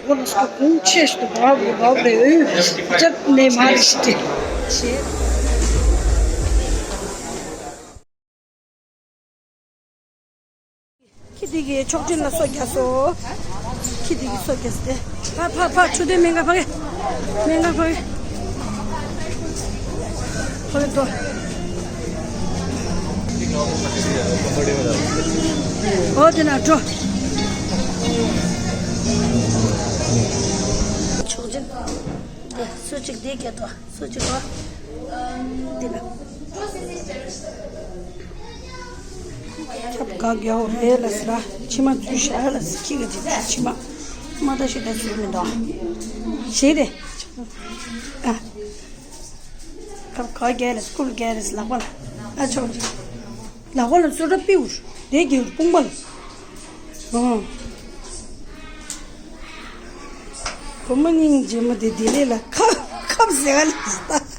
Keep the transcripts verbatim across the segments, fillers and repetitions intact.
ཁོ་ལ་སོ་གུང་ཆེ་ཞིག་ཏུ་བབ་བབ་རེ་ཨོ་ཅབ་ནས་མ་རེ་ཞིག་ཏེ། ཁྱི་དེ་གིས་མཆོག་སྤྲིན་ལ་སོ་རྒྱག་སོ། ཁྱི་དེ་གིས་སོ་རྒྱག་སྟེ། ཕ་ཕ་ཕ་ཆུ་དེ་སྨན་ཁང་ཕ་གི། སྨན་ཁང་ཕ་གི། ཕ་གི་ཏོ། ཨོ་དེ་ན་འགྲོ། མཆོག་སྤྲིན། དེ་སུ་གཅིག་དེ་སྐད་དོ། སུ་གཅིག་གོ། དེ་ན། ཁྱབ་ག་རྒྱའོ་རེ་ལ་སི་ར། མཆི་མ་འཛུལ་ཤ་ལ་སི་ཁྱི་ག་ཅི་མཆི་མ། མ་ད་ཤི་ད་འཛུལ་མི་འདུག་ཞེས་རེ། ཨ། ཁབ་ག་རྒྱ་ལ་སི་ཀུལ་རྒྱ་ལ་སི་ལག་པ་ལ། ཨ་ཆོག་ཅི། ལག་པ་ལ་སོ་ར་པིའུ། དེ་རྒྱའུ་དཔུང་པ་ལ། ཨོ། བུ་མོ་སྙིང་རྗེ་མོ་དེ་དེ་ལས་ལ་ཁབ་ཁབ་ཟེར་ག་ལ་སི་ད།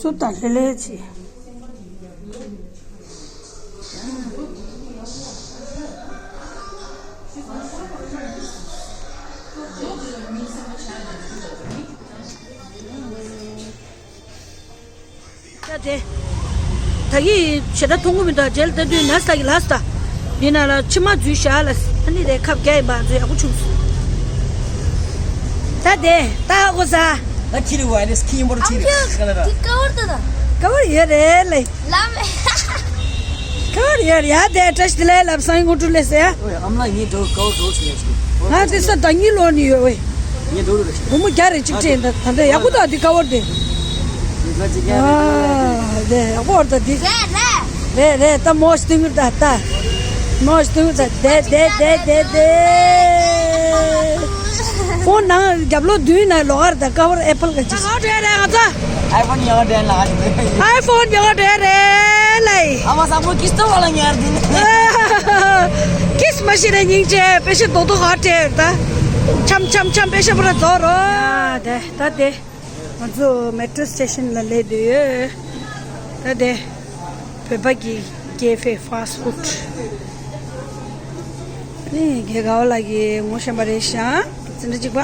ཚུར་ད་ལྷེ་ལྷེ་བྱེད། ད་དེ། ད་གི་ཞེ་དྲག་མཐོང་གི་མི་འདུག་རྗེས་ལ་ལྟ་དུས་ན་ས་གི་ལ་ས་ད། འདི་ན་ལ་མཆི་མ་འཛུལ་ཤག་ལ། ཨ་ནི་རེད་ཁབ་རྒྱག་ཡིན་པ་ཚོ་ཡག་པོ་བྱུང་སོང་། ད་དེ་ད་ཧ་གོ་ས། ད་ཁྱི་རི་བ་ལེས་ཁྱི་ཡིན་པོ་ཁྱི་རི་ཀ་ལ་ར། འདི་ཀ་བར་ད་ད། ཀ་བར་ཡོད་རེད་ལེ། ལམ། ཀ་བར་ཡོད་རེད་ཡ་དེ་བཀྲ་ཤིས་བདེ་ལེགས་ལབ་སང་ངོ་སྤྲོད་ལས་ཟེར་ཡ། ཨོ་ཡ་ཨམ་ལགས་ངའི་འགྲོ་ཀ་བར་འགྲོ་ཆུ་ཡ་ཆུ། ང་དེ་ས་ད་གཉིས་ལོ་ནི་ཡོད་ཝེ། ངའི་འགྲོ་རུ་རེ་ཤི། སྒོར་མོ་བརྒྱ་རེ་གཅིག་སྤྲད་ད་ད་ད་ཡག་པོ་ད་འདི་ཀ་བར་དེ། ཨ་དེ་ཡག་པོ་བར་ད་འདི། རེད་རེད། རེད་རེད་ད་མོ་སྟེང་གི་ད་ད། མོ་སྟེང་གི་ད་དེ་དེ་དེ་དེ་དེ། ཕོན་ནང་རྒྱབ་ལོགས་མདུན་ན་ལོགས་ཀར་ད་ཀ་བར་ཨེ་པལ་ག་ཅིག་ད་ག་བར་རེད་རེད་ང་ཚོ། ཨའི་ཕོན་ཡང་དྲན་ལ་ཨ་ཅིག་ཨའི་ཕོན་ཡང་དྲན་རེད་ལེ། ཨ་མ་ས་ཕོ་ཀིས་ཏོ་བ་ལ་ཉར་དུ་ནི། ཀིས་མ་ཤི་རེ་སྙིང་རྗེ་དཔེ་ཤི་རྡོག་རྡོག་ག་དྲན་ད། འཆམ་འཆམ་འཆམ་དཔེ་ཤི་པོ་ར་རྫོགས་རོ། ད་དེ། ང་ཚོ་མེ་ཊྲོ་སི་ཊེ་ཤན་ལ་སླེབས་བསྡད་ཡོད། ད་དེ་བོད་པ་གི་ཀེ་ཧྥེ་ཕཱ་སི་ཊི་ཕུཌ། ནི་རྒན་ག་བ་ལགས་ཀྱིས་ངོ་ཤེས་པ་རེད་ཤག་འཛིན་གྲྭ་གཅིག་པ་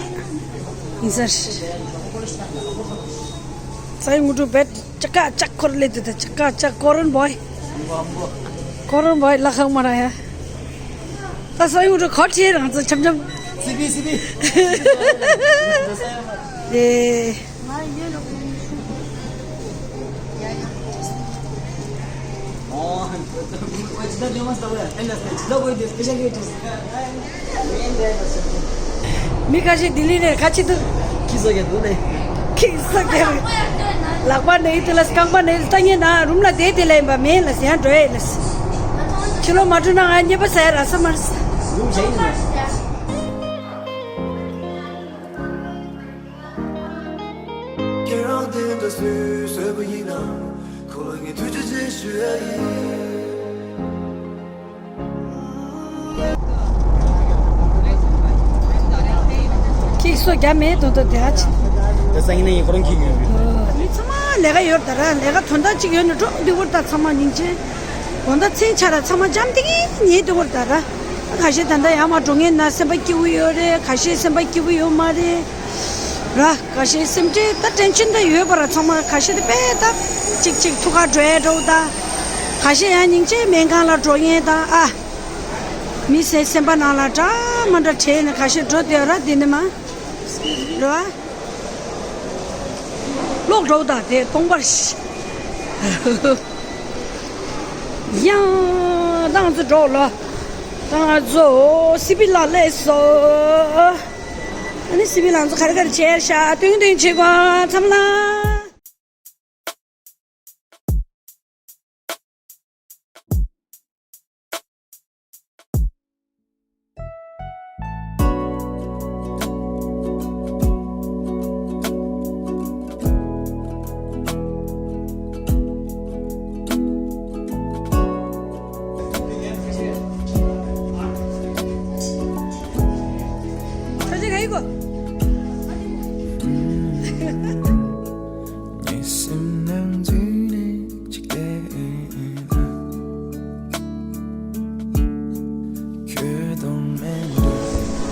ཡིན་ས་རེད། ས་ཡི་ངོ་སྤྲོད་བེད་ཅག་ཀ་ཅག་ཁོར་སླེབས་འདུག་ད་ཅག་ཀ་ཅག་ཀོ་རོན་བོའི། ཀོ་རོན་བོའི་ལ་ཁག་མ་ར་ཡ། ད་ས་ཡོང་འགྲོ་ག་བྲིས་རང་ཚོ་འཆམ་འཆམ། སི་པི་སི་པི། ཨེ། མི་ཁ་ཤས་ལྡི་ལི་ནས་ཁ་ཆེ་འདུག་ཁྱི་སོ་རྒྱག་འདུག་ལེ། ཁྱི་སོ་རྒྱག་རེད། ལག་པ་ནས་དེ་ལ་རྐང་པ་ནས་ལྟ་ཉན་ན་རུམ་ལ་བསྡད་དེ་ལ་ཡིན་པ་མེད་ལ་ཟེར་ཡང་འགྲོ་ཡས་ལ། ཕྱི་ལོགས་མ་འགྲོ་ན་ང་རྙེད་པ་ཟ་ཡ་རག་ས་མ་རེད། རུམ་གཞན་ཡིན་ན། ཁྱེད་རང་དེ་འདྲ་སུས་བཟོས་པ་ཡིན་ན། ཁོ་ལ་ངས་ཐུགས་རྗེ་ཆེ་ཞུ་ཡ་ཡིན། ཁྱི་སོ་རྒྱ་མེད་དོ་དོ་དེ་ཧ་ཆི། དེ་སང་ཉིན་ཡིན་ཁོ་རང་ཁྱི་ཡོད་རེད། མི་ཚང་མ་ལས་ཀ་ཡོད་ད་ར། ལས་ཀ་དོན་དག་ཅིག་ཡོད་ན་འགྲོ་འདི་བོར་ད་ཚང་མ་སྙིང་རྗེ། དགོང་དག་མཚན་ཆ་ར་ཚང་མ་འཇམ་ཐིང་ངེ་འདི་བོར་ད་ར། ཁ་ཤས་ད་ལྟ་ཡར་མར་འགྲོ་མཁན་ན་སེམས་པ་སྐྱིད་པོ་ཡོད་རེད། ཁ་ཤས་སེམས་པ་སྐྱིད་པོ་ཡོད་མ་རེད། ར། ཁ་ཤས་སེམས་ཁྲལ་ད་ཊེན་ཤན་ད་ཡོད་པ་ར་ཚང་མ་ཁ་ཤས་ད་དཔེ་ད་ཅིག་ཅིག་ཐུག་ག་འགྲོ་ཡ་འགྲོ་ད། ཁ་ཤས་ཡང་སྙིང་རྗེ་སྨན་ཁང་ལ་འགྲོ་མཁན་ད་ཨ། མི་སེ་སེམས་པ་ནང་ལ་འདྲ་མ་འདྲ་བྲལ་ནས་ཁ་ཤས་འགྲོ་དེ་ར་དེ་ནི་མ། ར། ལོག་འགྲོ་ད་དེ་སྟོང་པར་ཤི། ཡང་ད་ང་ཚོ་འགྲོ་ལ། ད་ང་ཚོ་སི་པི་ལ་སླེབས་སོ། ཨ་ནི་སི་པི་ལ་ང་ཚོ་ག་རེ་ག་རེ་བྱས་ཤག་སྟོན་སྟོན་བྱེད་དགོས་ཨ་མཚམས་ལ།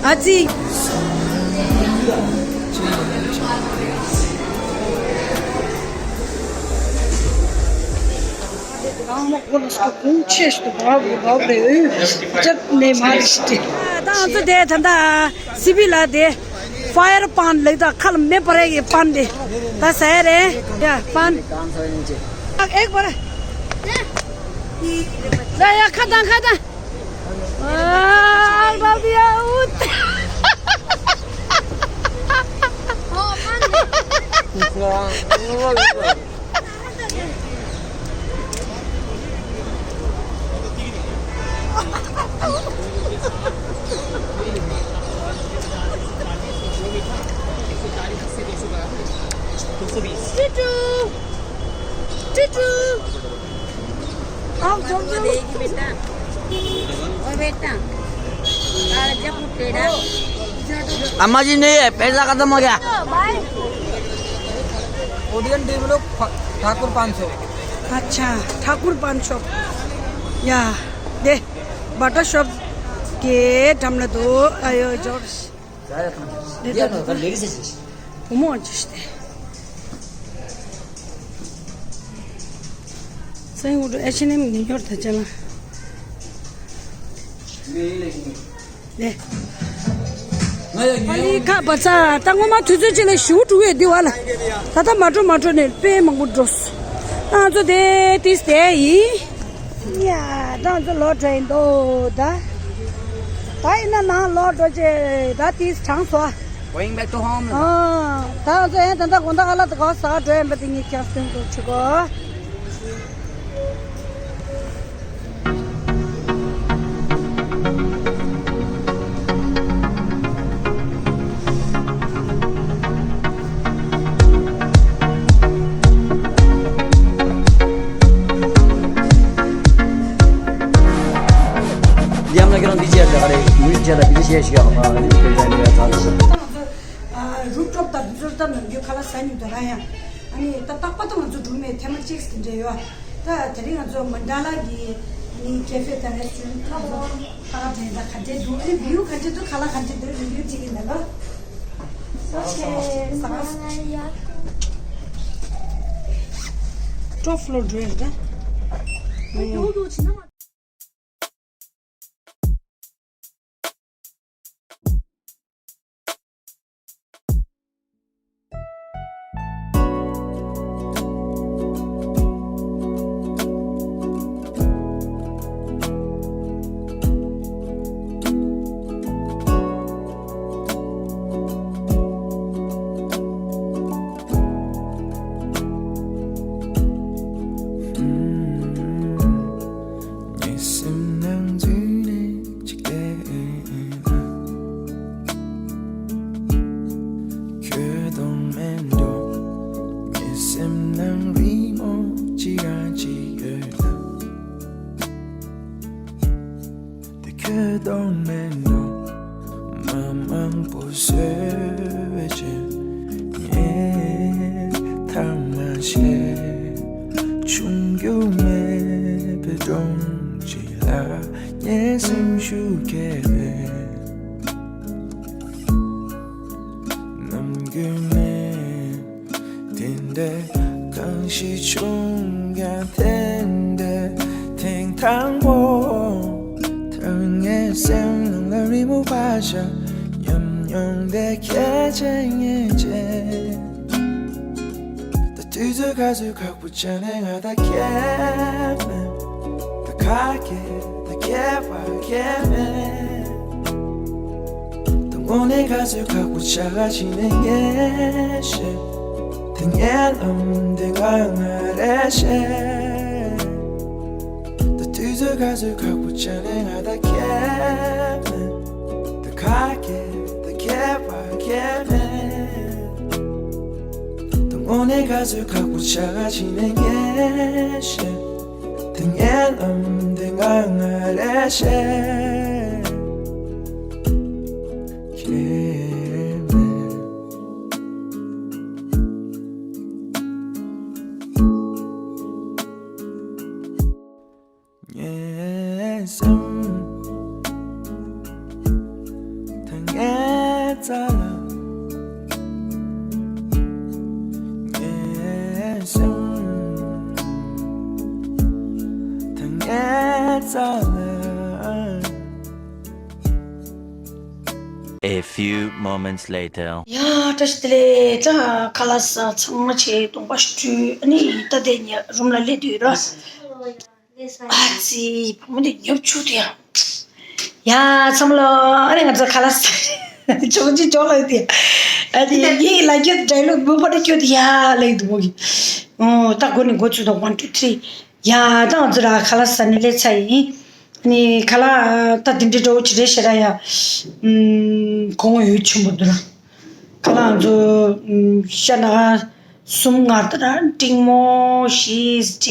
ཨ་ཙི། ད་ང་ཚོ་དེ་ད་ལྟ་སི་བི་ལ་དེ་ཕ་ཡར་པན་ལེགས་ད་ཁ་ལ་མེ་འབར་ཡས་ཀྱི་པན་དེ་ད་ཟ་ཡ་རེད་ཡ་པན། ཨེག་པར། ཡ་ཡ་ཁ་དང་ཁ་དང་། ཨ་ཨ་བ་བི་ཡ་ཨུད། टुटू। टुटू। आओ, जाओ, जाओ। देखिए बेटा। ओए बेटा। काला जब उठेड़ा। अम्मा जी, नहीं है, पैसा खत्म हो गया। ओडियन डेवलप ठाकुर पाँच सौ। अच्छा, ठाकुर पाँच सौ। या, दे, बटर शॉप के टमला दो, आयो, जॉर्ज। दे, दे, दे। वो मोहन चुस्ते। སེམས་ངོ་སྤྲོ་ཨེ་ཆི་ཨེན་ཨེམ་ནིའུ་ཡོག་ད་ཅ་ལག་ལེ། ཨ་ནི་ཁ་བ་ཚ་ད་ངོ་མ་དུས་ཚོད་ཅིག་ལ་ཞུ་དྲུག་ཡོད་འདི་བ་ལ། ད་ལྟ་མ་འགྲོ་མ་འགྲོ་ནས་དཔེ་མང་པོ་འགྲོ་སོང་། ང་ཚོ་དེ་ཏིས་དེ་ཡིན། ཡ་ད་ང་ཚོ་ལོག་འགྲོ་ཡིན་འདུག་ད། ད་ཡིན་ན་ནང་ལོག་འགྲོ་ཅེས་ད་ཏིས་གྲང་སོང་། Going back to home. ཨ། ད་ང་ཚོ་ཡང་ད་ལྟ་དགོང་དག་ཨ་ལ་དགའ་ཟ་འགྲོ་ཡིན་པ་དེ་ངས་ཁྱེད་སྟོན་དགོས་ཆུ་གོ། ཡམ་ན་ཁྱེད་རང་འདི་བྱས་ད་ག་རེ་མུས་བྱས་ད་འདི་བྱས་ཤིག་ཡ། ཨ་ནི་འདི་བྱས་ད་ཡ་ད་ད། རུབ་ཊོབ་དང་འདི་ཚོར་ད་ནམ་རྒྱུན་ཁ་ལག་ཟ་མྱོང་དུ་ར་ཡང་། ཨ་ནི་ད་རྟག་པར་དུ་ང་ཚོ་འགྲོ་མེད་ཐེངས་མ་གཅིག་དེ་འདྲ་ཡོད། ད་དེ་རིང་ང་ཚོ་མན་ཌ་ལ་གི་ནི་ཀེ་ཧྥེ་དང་རེ་སི་ཊོ་རན་ཊི་ཁ་ཚོ་ཁ་ལག་དེ་ད་ག་འདྲས་འདུག་ཨ་ནི་བིའུ་ག་འདྲས་འདུག་ཁ་ལག་ག་འདྲས་འདུག་རི་བིའུ་ཅིག་ཡིན་ལ་ལོ། ཨོ་ཁེ། ས་ཀ་ཊོབ་ཕ་ལོར་འགྲོ་ཡ་རེད་ད། ངའི་སེམས་ནང་འཛུལ་ནས་ཅིག་བལྟས་ན། ཁྱོད་དང་མེད་འགྲོ། ངའི་སེམས་ནང་རི་མོ་ཅི་རང་ཅིག་ཡོད་ན། དེ་ཁྱོད་དང་མེད་འགྲོ། མ་མང་པོ་བཟོས་པའི་རྗེས་ངས་ཐ་མ་ཤེས། ཆུང་རྒྱུ་མེད་པའི་སྒྲོམ་གཅིག་ལ་ངའི་སེམས་ཤུགས་སྐྱེས་པས། ནམ་རྒྱུན་ནས་དེ་འདྲ་གང་ཞིག་བྱུང་ཀྱང་དེ་འདྲ་ཐེངས་དང་པོ། ཐར་ངའི་སེམས་ནང་ལ་རི་མོ་བ་ཤ་ཉམས་མྱོང་དེ་ཁྱེད་ཅན་ངེས་ཅན། ད་དུས་ཚོད་ག་ཚོད་ཁག་པོ་བྱས་ནས་ང་ད་ཁྱེད་མེད། ད་ཁ་སྐད་ད་སྐྱེ་བ་ཁྱེད་མེད། ད་དངོས་གནས་ག་ཚོད་ཁག་པོ་ཆགས་ཀྱི་ནས་ངས་ཤེས། ད་ངའི་ལམ་དེ་ང་ང་རེ་ཤེས། ད་དུས་ཚོད་ག་ཚོད་ཁག་པོ་བྱས་ནས་ང་ད་ཁྱེད་མེད། ད་ཁ་སྐད་ད་སྐྱེ་བ་ཁྱེད་མེད། ད་དངོས་གནས་ག་ཚོད་ཁག་པོ་ཆགས་ཀྱི་ནས་ངས་ཤེས། ད་ངའི་ལམ་དེ་ང་ང་རེ་ཤེས། ཁྱེད་མེད། ངའི་སེམས། ད་ངའི་ A few moments later. ཡ། བཀྲ་ཤིས་བདེ་ལེགས། ད་ཁ་ལག་ཟ་ཚང་མ་བྱས་གདོང་པ་བཀྲུས། ཨ་ནི་ད་དེ་ཉལ་རུམ་ལ་སླེབས་དུས་ར། ཨ་ཙི། བུ་མོ་དེ་ཉོབ་ཆུག་དེ་ཡ། ཡ། ཚང་མ་ལོ། ཨ་ནི་ང་ཚོ་ཁ་ལག་ཟ་ཆོག་ཅི་ཆོག་ལ་དེ། ཨ་དེ་ཡིག་ལ་སྐྱོད་འདྲ་ལོ་མི་ཕོ་དེ་སྐྱོད་དེ་ཡ་ལ་ཡི་དུ་མོ་གི། ཨོ། ད་སྒོ་ནས་འགོ་ཚུགས་དང་། one two three། ཡ། ད་ང་ཚོ་ར་ཁ་ལག་ཟ་ནས་སླེབས་ཚར་ཡིན། ཨ་ནི་ཁ་ལག་ད་དེ་འདྲའི་འགྲོ་ཅི་རེད་ཤེས་ར་ཡ། ཨུམ། གོང་འོས་ཆེན་པོ་འདུག་ར། ཁ་ལག་ང་ཚོ་ཨུམ། ཤ་ན་གསུམ་ང་ད་ར་ཏིང་མོ་བཞི་འབྲས་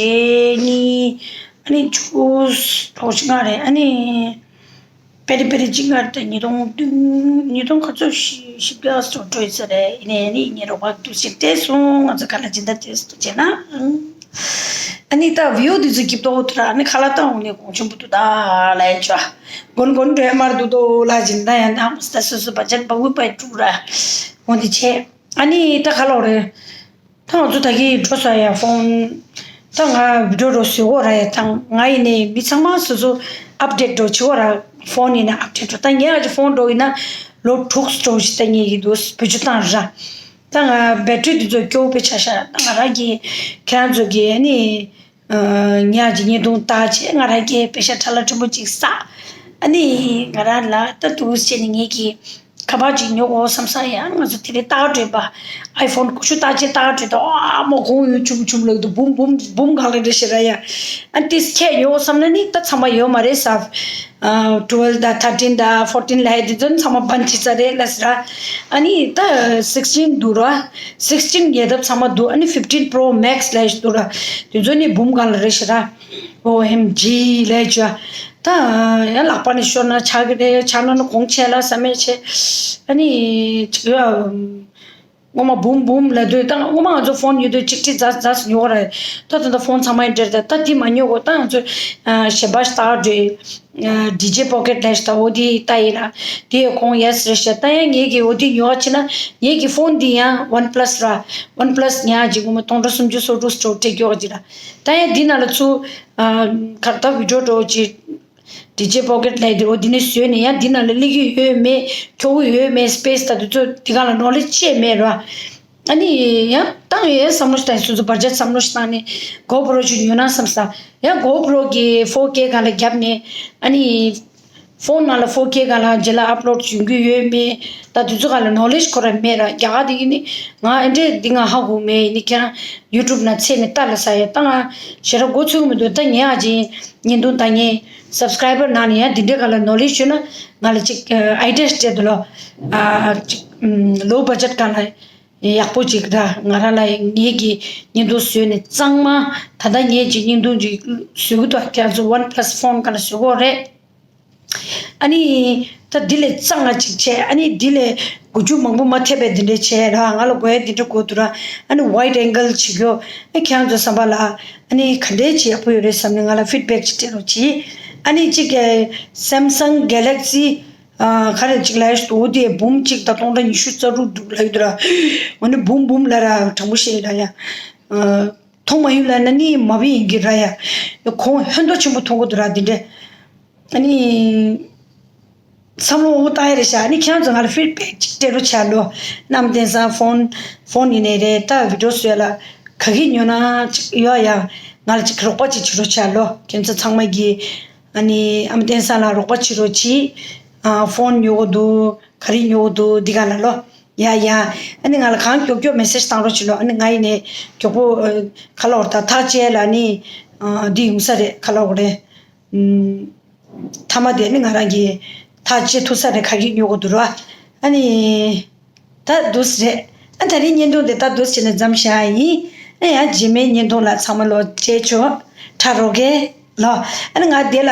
གཉིས། ཨ་ནི་ཇུས་ལོག་ཅི་ང་རེད། ཨ་ནི་པེ་རི་པེ་རི་གཅིག་ང་རེད། ཉིས་སྟོང་བདུན། ཉིས་སྟོང་ག་ཚོད་བཞི་བཞི་བརྒྱ་སོ་འགྲོ་ཡི་ས་རེད། ཡིན་ནའི་ཨ་ནི་ངའི་རོགས་པ་འདུག་ཅིག་སྤྲད་སོང་། ང་ཚོ་ག་ལ་སྦྱིན་བདག་སྤྲད་སོང་བྱས་ན། ཨ་ནི་ད་བི་ཡོ་དེ་ཚོ་སྐྱིད་པོ་འོ་ཐུ་ར། ཨ་ནི་ཁ་ལག་བཏང་འོང་ནས་གོང་ཆེན་པོ་འདུག་ད་ལ་ཡ་ཅོ། གོན་གོན་འདྲེ་མར་འདུག་དོ་ལ་སྦྱིན་བདག་ཡང་ནང་ད་སོ་སོ་བ་ཅན་པ་དབུས་པའི་ཀྲུག་ར། འོ་འདི་བྱས། ཨ་ནི་ད་ཁ་ལོག་རེད། ད་ང་ཚོ་ད་གིན་འགྲོ་ས་ཡ་ཕོན། ད་ང་བི་ཌིའོ་འགྲོ་བཟོས་གོ་ར་ཡ། ད་ང་ཡིན་ནའི་མི་ཚང་མ་སོ་སོ་ཨབ་ཌེཊ་འགྲོ་བྱེད་གོ་ར། ཕོན་ཡིན་ན་ཨབ་ཌེཊ་འགྲོ། ད་ངས་ཨ་ཅི་ཕོན་འགྲོ་ཡིན་ན་ལོ་དྲུག་འགྲོ་ཞིག་ད་ངས་ཡིན་འདུག་བེད་སྤྱོད་བཏང་ར། ད་ང་བེ་ཊི་རི་དེ་ཚོ་སྐྱོ་བོ་དཔེ་ཆ་ཤ། ད་ང་རང་གིས་ཁྱེད་རང་ཚོ་གིས་ཨ་ནི་ཉག་ཅིག་བརྙན་ཐུང་ལྟ་བྱས། ང་རང་གིས་པེ་ཤ་ཁྲ་ལ་ཕྲན་བུ་ཅིག་བསགས། ཨ་ནི་ང་རང་ལ་ད་འདུག་སེ་བྱས་ནས་ངེད་ཀྱིས་ཁ་པར་ཅིག་ཉོ་དགོས་བསམ་ས་ཡ། ང་ཚོ་དེ་རིང་ལྟ་ག་འགྲོ་ཡིན་པ། ཨའི་ཕོན་ཀུ་ཤུ་ལྟ་བྱས་ལྟ་ག་འགྲོ་ཡིན་ད། ཨ་མོ་གོང་འོས་ཆུམ་ཆུམ་ལབ་འདུག་བུམ་བུམ་བུམ་གང་ལ་འདྲ་ཞེ་ར་ཡ། ཨ་ཏིས་ཁྱད་ཉོ་བསམ་ན་ནི་ད་ཚང་མ་ཡོད་མ་རེད་ས། ཨ། ཊུ་ཝེལ་ད་ཐར་ཊིན་ད་ཕོར་ཊིན་ལ་ཡ་དེ་ཚོ་ཚང་མ་བན་ཐི་ས་རེད་ལ་ཟེར་ར། ཨ་ནི་ད་སིགས་ཊིན་འདུག་ར། སིགས་ཊིན་ཡ་ད་ཚང་མ་འདུག་ཨ་ནི་ཕིཕ་ཊིན་པྲོ་མེག་སི་ལ་ཡ་འདུག་ར། དེ་ཚོ་ནི་བུམ་གང་ལ་རེད་ཤེ་ར། ཨོ་ཨེམ་ཇི་ལ་ཡ་ཅོ། ད་ཡང་ལག་པ་ནས་ཤོར་ན་ཆག་གི་རེད། ཆག་ན་ནི་གོང་ཆེ་ལ་ས་མེད་ཆེ། ཨ་ནི་ཅིག་ཡ། སྔོན་མ་བུམ་བུམ་ལབ་དུས། ད་སྔོན་མ་ང་ཚོ་ཕོན་ཡོད་དུས་གཅིག་གཅིག་རྩ་རྩ་ཉོ་གི་རེད། ད་ད་ད་ཕོན་ཚང་མ་ཡིན་འདྲ་རེད། ད་དེ་མ་ཉོ་གོ་ད་ང་ཚོ་གཞན་པ་ཞིག་ལྟ་ག་འགྲོ་ཡིན། ཌི་ཇེ་པོ་ཀེཊ་ལབ་ཤག་ད། འོ་དེ་ལྟ་ཡིན་ར། དེ་ཡི་གོང་ཡས་རེད་ཤག་ད་ཡང་ངེད་ཀྱིས་འོ་དེ་ཉོ་བ་བྱས་ན་ངེད་ཀྱི་ཕོན་འདི་ཡང་ཝན་པ་ལ་སི་ར། ཝན་པ་ལ་སི་ཉག་ཅིག་སྔོན་མ་སྟོང་ཕྲག་སུམ་ཅུ་སོ་དྲུག་སོ་དྲུག་སྤྲད་ཀྱོག་ཅིག་ར། ད་ཡང་འདི་ནང་ལ་ཚུར་གར་ད་བི་ཌིའོ་འགྲོ་ཅིག་ཌི་ཇེ་པོ་ཀེཊ་ལབ་དེ། འོ་འདི་ནས་བཟོས་ནས་ཡང་འདི་ནང་ལ་སླེབས་ཀྱི་ཡོད་མེད། ཁྱོག་གི་ཡོད་མེད། སི་པེ་སི་ད་དེ་ཚོ་འདི་ག་ལ་ནོ་ལེ་ཇི་ཅི་མེད་ར། ཨ་ནི་ཡང་བཏང་ཡོད་བསམ་བློ་ཞིག་བཏང་། སོ་སོ་བར་ཆད་བསམ་བློ་ཞིག་བཏང་ནས་གོ་པོ་རོ་ཅིག་ཉོ་ན་བསམ་ས། ཡང་གོ་པོ་རོ་གི་ཕོར་ཀེ་ག་ལ་བརྒྱབ་ནས། ཨ་ནི་ཕོན་ནང་ལ་ཕོར་ཀེ་ག་ལ་རྗེས་ལ་ཨབ་ལོཌ་ཡོང་གི་ཡོད་མེད། ད་དེ་ཚོ་ག་ལ་ནོ་ལེ་ཇི་ཁོ་ར་མེད་ར། རྒྱ་གར་དེ་ཡིན་ནི་ང་ཨེ་འདྲས་འདི་ང་ཧ་གོ་མེད། ཡིན་ནི་ཁྱེད་རང་ཡུ་ཊུབ་ནང་བཙལ་ནས་ལྟ་ལ་ས་ཡ། ད་ང་ཞེ་དྲག་མགོ་ཚོས་མི་འདུག་ད་ངས་ཨ་ཅེ་བརྙན་ཐུང་ལྟ་མཁན་སབ་སི་ཀ་རའི་བར་ནང་ནས་ཡང་འདི་འདྲའི་ག་ལ་ནོ་ལེ་ཇི་ཡོད་ན་ང་ལ་ཅིག་ཨའི་ཌི་ཡ་སྤྲད་དུ་ལོ། ཨ་ཅིག་ལོ་བ་ཇེཊ་ག་ལ་ཡག་པོ་ཅིག་ར། ང་རང་ལ་ངེད་ཀྱི་བརྙན་ཐུང་བཟོས་ནས་གཙང་མ་ད་ལྟ་ངེད་ཀྱི་བརྙན་ཐུང་ཅིག་བཟོ་གི་འདུག་ཁྱེད་ཚོ་ཝན་པ་ལ་སི་ཕོན་ག་ལ་བཟོ་གི་རེད། ཨ་ནི་ད་འདི་ལས་གཙང་ང་ཅིག་བྱས། ཨ་ནི་འདི་ལས་དགུ་བཅུ་མང་པོ་མ་ཐེབས་པའི་འདི་འདྲས་བྱས་ར། ང་ལ་དགོས་ཡ་འདི་འདྲས་དགོས་འདུག་ར། ཨ་ནི་ཝའིཌ་ཨེང་གལ་བྱེད་རྒྱུ། ཨ་ཁྱེད་རང་ཚོ་བསམ་པ་ལ་ཨ་ནི་ག་འདྲས་ཅིག་ཡག་པོ་ཡོད་རེད་བསམ་ནས་ང་ལ་ཕིཌ་བེག་ཅིག་སྤྲད་རོགས་གྱིས། ཨ་ནི་གཅིག་གི་སེམ་སང་གེ་ལེག་སི་ཨ་ག་རེ་ཅིག་ལ་ཡ་འོ་དེ་བུམ་གཅིག་ད་སྟོང་ཕྲག་ཉི་ཤུ་རྩ་དྲུག་འདུག་ལབ་ཡོད་འདུག་ར། འོ་ནི་བུམ་བུམ་ལ་ར་དྲང་པོ་བཤད་ཡོད་ར་ཡ། ཨ་མཐོང་མ་ཡོང་ལབ་ན་ནི་མ་བི་ཡིན་གྱི་ར་ཡ། གོང་ཧོན་ཏོ་ཆེན་པོ་མཐོང་གི་འདུག་ར་འདི་འདྲས། ཨ་ནི་བསམ་བློ་འོ་བཏང་ཡ་རེད་ཤག་ཨ་ནི་ཁྱེད་རང་ཚོ་ང་ལ་ཕིཌ་བེག་ཅིག་སྤྲད་རོགས་བྱ་ལོ། ཨ་མ་བསྟན་སང་ཕོན་ཕོན་ཡིན་ནའི་རེད། ད་བི་ཌིའོ་བཟོས་ལ་ག་གི་ཉོ་ན་ཅིག་ཡོད་ཡ། ང་ལ་ཅིག་རོགས་པ་ཅིག་བྱེད་རོགས་བྱ་ལོ། ཁྱེད་ཚོ་ཚང་མ་གི་ཨ་ནི་ཨ་མ་བསྟན་སང་ལ་རོགས་པ་བྱེད་རོགས་གྱིས། ཨ་ཕོན་ཉོ་གི་འདུག་ག་རེ་ཉོ་གི་འདུག་འདི་ག་ལ་ལོ། ཡ་ཡ། ཨ་ནི་ང་ལ་གང་མགྱོགས་མགྱོགས་མེ་སེ་ཇི་བཏང་རོགས་བྱེད་ལོ། ཨ་ནི་ང་ཡིན་ནའི་མགྱོགས་པོ་ཨ་ག་ལ་བར་ད་ཐག་བཅད་ལ་ནི་ཨ་འདི་ཡོང་ས་རེད། ག་ལ་བར་རེད། ཨུམ། མཐའ་མ་དེ་ནི་ང་རང་གིས་ཐག་བཅད་ཐུབ་ས་རེད། ག་གི་ཉོ་གི་འདུག་ར། ཨ་ནི་ད་འདུག་སེ་རེད། ཨ་ད་རིང་བརྙན་ཐུང་དེ་ད་འདུག་སེ་བྱས་ནས་མཚམས་བཞག་ཡིན། ཨ་ཡང་རྗེས་མའི་བརྙན་ཐུང་ལ་ཚང་མ་ལོ་མཇལ་ཆོག་ཁྲ་རོགས་གེ་ལོ། ཨ་ནི་ང་དེ་ལ་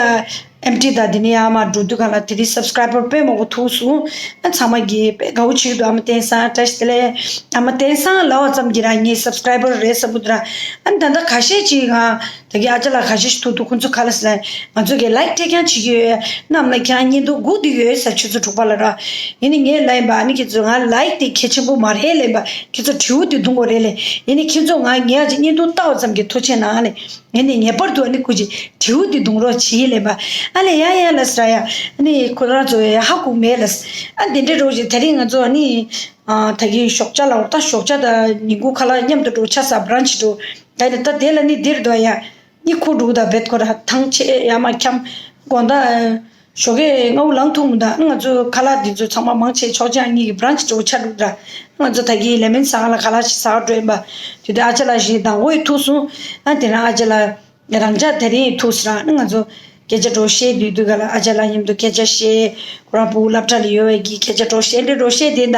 ཨེམ་ཊི་དང་དེ་ནས་ཡར་མར་འགྲོ་དུས་གང་ལ་དེ་རིང་སབ་སི་ཀ་རའི་བར་དཔེ་མང་པོ་ཐུག་སོང་། ཨ་ཚང་མ་གིས་དཔེ་དགའ་བོ་བྱེད་ཀྱི་འདུག་ཨ་མ་བསྟན་སང་བཀྲ་ཤིས་བདེ་ལེགས། ཨ་མ་བསྟན་སང་ལབ་པ་ཙམ་གྱིས་རང་ངའི་སབ་སི་ཀ་རའི་བར་རེད་བསམ་གྱི་འདུག་ར། ཨ་ནི་ད་ལྟ་ཁ་ཤས་ཅིག་ང་ད་གི་ཨ་ཅག་ལ་ཁ་ཤས་ཤིག་ཐུག་འདུག་ཁོང་ཚོ་ག་ལ་ཟེར་ན་ང་ཚོ་གི་ལའིཀ་སྤྲད་རྐྱང་བྱེད་ཀྱི་ཡོད། གནམ་ལ་ཁྱེད་རང་བརྙན་ཐུང་སྒུག་བསྡད་ཡོད་ཟེར། ཆུ་ཚོད་དྲུག་པ་ལ་ར། ཡིན་ནའི་ངས་ལབ་ཡིན་པ། ཨ་ནི་ཁྱེད་ཚོ་ང་ལའིཀ་དེ་གལ་ཆེན་པོ་མ་རེད་ལབ་ཡིན་པ། ཁྱེད་ཚོ་དྲི་བ་དེ་གཏོང་དགོས་རེད་ལབ། ཡིན་ནའི་ཁྱེད་ཚོ་ང་ངས་ཨ་ཅག་བརྙན་ཐུང་ལྟ་བ་ཙམ་གྱིས་ཐུགས་རྗེ་གནང་ལབ། ངས་ནི་ངེས་པར་དུ་ཨ་ནི་སྐུ་མཁྱེན་དྲེའུ་འདི་རྡུང་རོགས་བྱེད་ལབ་པ། ཨ་ལས་ཡ་ཡ་ལབ་ཟེར་ཡ། ཨ་ནི་ཁོ་རང་ཚོ་ཡ་ཧ་གོ་མེད་ལབ། ཨ་འདི་འདྲའི་རོགས་ཀྱི་དེ་རིང་ང་ཚོ་ཨ་ནི་ཨ་ད་གིན་ཞོགས་ཇ་ལ་འོ་ད་ཞོགས་ཇ་དང་ཉིན་གུང་ཁ་ལག་མཉམ་དུ་འགྲོ་ཆ་ས་བྷ་རན་ཆི་འགྲོ། ད་ནི་ད་དེ་ལ་ནི་འདིར་འདུག་ཡ། གཉིད་ཁུག་འདུག་ད་བེད་ཁོ་ར་ཐང་ཆད་ཡ་མ་འཁྱམ། དགོང་དག་ཞོགས་ཀས་སྔ་པོ་ལངས་ཐུབ་མི་འདུག་ང་ཚོ་ཁ་ལག་འདི་ཚོ་ཚང་མ་མང་ཆེ་ཆོག་ཅང་གཉིད་ཀྱི་བྷ་རན་ཆི་འགྲོ་ཆ་འདུག་ད། ང་ཚོ་ད་གིན་ལེ་མོན་ཟ་ག་ལ་ཁ་ལག་ཞིག་ཟ་ག་འགྲོ་ཡིན་པ། དེ་དུས་ཨ་ཅག་ལགས་ཞིག་མདང་དགོང་ཡི་ཐུག་སོང་། ཨ་དེ་ན་ཨ་ཅག་ལགས་རང་ཅག་དེ་རིང་ཡི་ཐུག་སོང་ར། ང་ཚོ་སྐད་ཆ་འདྲ་བཤད་དུས་དུས་ག་ལ་ཨ་ཅག་ལགས་མཉམ་དུ་སྐད་ཆ་བཤད། ཁོ་རང་ཕྲུ་གུ་སློབ་གྲྭ་ལ་ཡོད་པའི་གི་སྐད་ཆ་འདྲ་བཤད་འདྲ་འདྲ་བཤད་དེ་འདྲ།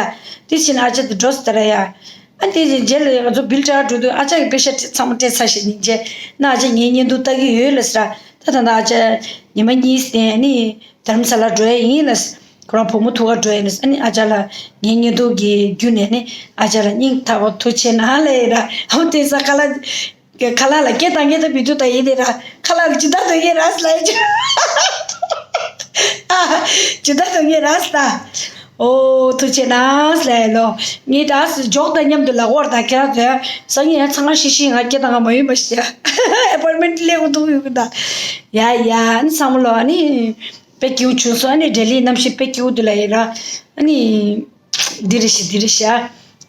དེ་ཕྱིན་ཨ་ཅག་དེ་འགྲོ་སོང་ད་ར་ཡ། ཨ་དེ་རྗེས་ལ་ང་ཚོ་བིལ་ཊར་འགྲོ་དུས་ཨ་ཅག་གི་པེ་ཤ་ཚང་མ་སྤྲད་ཚར་ཞིག་ཉིན་རྗེས་ན་ཨ་ཅག་ངའི་བརྙན་ཐུང་ལྟ་གི་ཡོད་ལབ་ཟེར། ད་ད་ད་ཨ་ཅག་ཉི་མ་གཉིས་བསྟན་ནི་དྷ་རམ་ས་ལ་འགྲོ་ཡ་ཡིན་ལབ། ཁོ་རང་བུ་མོ་ཐུག་ག་འགྲོ་ཡ་ལབ། ཨ་ནི་ཨ་ཅག་ལ་ངའི་བརྙན་ཐུང་གི་བརྒྱུད་ནས་ནི་ཨ་ཅག་ལ་སྙིང་ཐག་པ་ཐུགས་རྗེ་གནང་ལབ་ཡ་ར། ཨ་མ་བསྟན་ས་ཁ་ལག་ཁ་ལག་ལ་སྐད་བཏང་མཁན་ད་བི་དུ་ད་ཡིན་ནི་ར། ཁ་ལག་ལ་ཇི་ལྟར་འདོད་མཁན་ར་ལབ་ཡ་ཅི། ཨ་ཇི་ལྟར་འདོད་མཁན་ར་ལབ། ཨོ་ཐུགས་རྗེ་གནང་ལབ་ལོ། ངས་ད་སུ་འཇོག་དང་མཉམ་དུ་ལག་པར་དང་ཁྱེད་རང་ཚོ་ཡང་སང་ཉིན་ཡང་ཚང་མ་ཤི་ཤི་ང་སྐད་བཏང་ག་མ་ཡོང་པ་ཞིག་ཨ་པར་མེན་ཊི་སླེབས་འོང་ཐུག་ཡོད་གི་ད། ཡ་ཡ་ཨ་ནི་ཚང་མ་ལོ་ཨ་ནི་དཔེ་སྐྱིད་པོ་བྱུང་སོང་། ཨ་ནི་ལྡི་ལི་གནམ་གཤིས་དཔེ་སྐྱིད་པོ་འདུག་ལབ་ཡིན་ར། ཨ་ནི་འདི་རེད་ཤག་འདི་རེད་ཤག་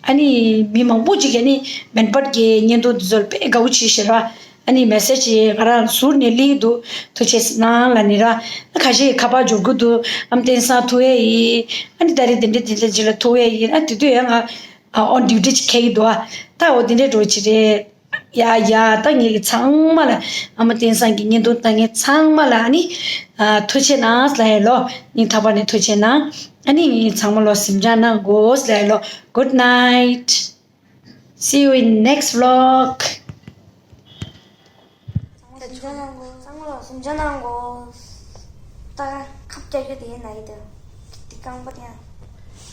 ཨ་ནི་མི་མང་པོ་ཅིག་གིས་ནི་མེན་པར་གྱི་བརྙན་ཐུང་འདི་ཚོ་ལ་དཔེ་དགའ་པོ་བྱེད་ཤག་ར། ཨ་ནི་མེ་སེ་ཇི་ང་རང་ཟུར་ནས་སླེབས་འདུག་ཐུགས་རྗེ་གནང་ལབ་ནི་ར། ཨ་ཁ་ཤས་ཁ་པར་འབྱོར་གི་འདུག་ཨ་མ་བསྟན་སང་ཐུག་ཡས་ཡིན། ཨ་ནི་ད་རེས་འདི་འདྲ་འདི་འདྲ་ཅིག་ལ་ཐུག་ཡས་ཡིན། ཨ་དེ་དུས་ཡང་ང་ཨ་ཨོན་ཌིའུ་ཊི་ཅིག་འཁེལ་གི་འདུག་ཨ་ད་འོ་དེ་འདྲའི་འགྲོ་ཅིག་རེད། ཡ་ཡ་ད་ངེད་ཀྱི་ཚང་མ་ལ་ཨ་མ་བསྟན་སང་གི་བརྙན་ཐུང་ལྟ་མཁན་ཚང་མ་ལ་ཨ་ནི་ཨ་ཐུགས་རྗེ་གནང་ལབ་ཡ་ལོ། སྙིང་ཐག་པ་ནས་ཐུགས་རྗེ་གནང་། ཨ་ནི་ཚང་མ་ལོ་གཟིམ་འཇག་གནང་དགོས་ལབ་ཡ་ལོ། Good night. See you in next vlog. གཟིམ་འཇག་གནང་དགོས། ཚང་མ་ལོ་གཟིམ་འཇག་གནང་དགོས། ད་ཁབ་རྒྱག་རྒྱུ་དེ་ཡིན་ན་ཡིན་ད། འདི་རྐང་པ་དེ་ཡང་།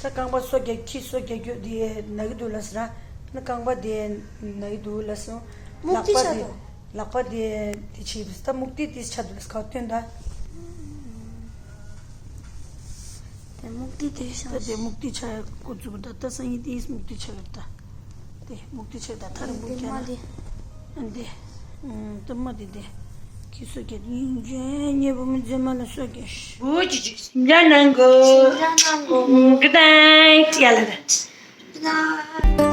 ད་རྐང་པ་སོ་རྒྱག་ཁྱི་སོ་རྒྱག་རྒྱུ་དེ་ན་གི་འདུག་ལབ་ཟེར་ན། ན་རྐང་པ་དེ་ན་གི་འདུག་ལབ་སོང་། མུག་ལག་པ་དེ་ཆགས་འདུག་ལག་པ་དེ་དེ་བྱས་ད་མུག་ཏི་དེ་ཆགས་འདུག་ལབ་ག་སྟོན་ད། དེ་མུག་ཏི་དེ་ཤ། ད་དེ་མུག་ཏི་ཆགས་འགོ་བཙུགས་ད། ད་སང་ཉིན་དེ་མུག་ཏི་ཆགས་ཡོད་ད། དེ་མུག་ཏི་ཆགས་ད་ཐ་རུ་མུག་དེ་ཆགས་མ་ན། དེ། ཨ་འདི། ཨུམ་ད་མ་དེ་དེ། ཁྱི་སོ་སྐྱེ་ཡིན་ཇེ་ཉེ་བུ་མི་མཛེས་མ་ན་སོ་སྐྱེ་ཤ། བུ་ཅི་ཅི་སིམ་ཇ་ནང་གོ། སིམ་ཇ་ནང་གོ། Good night ཡ་ལ་ད། Good night.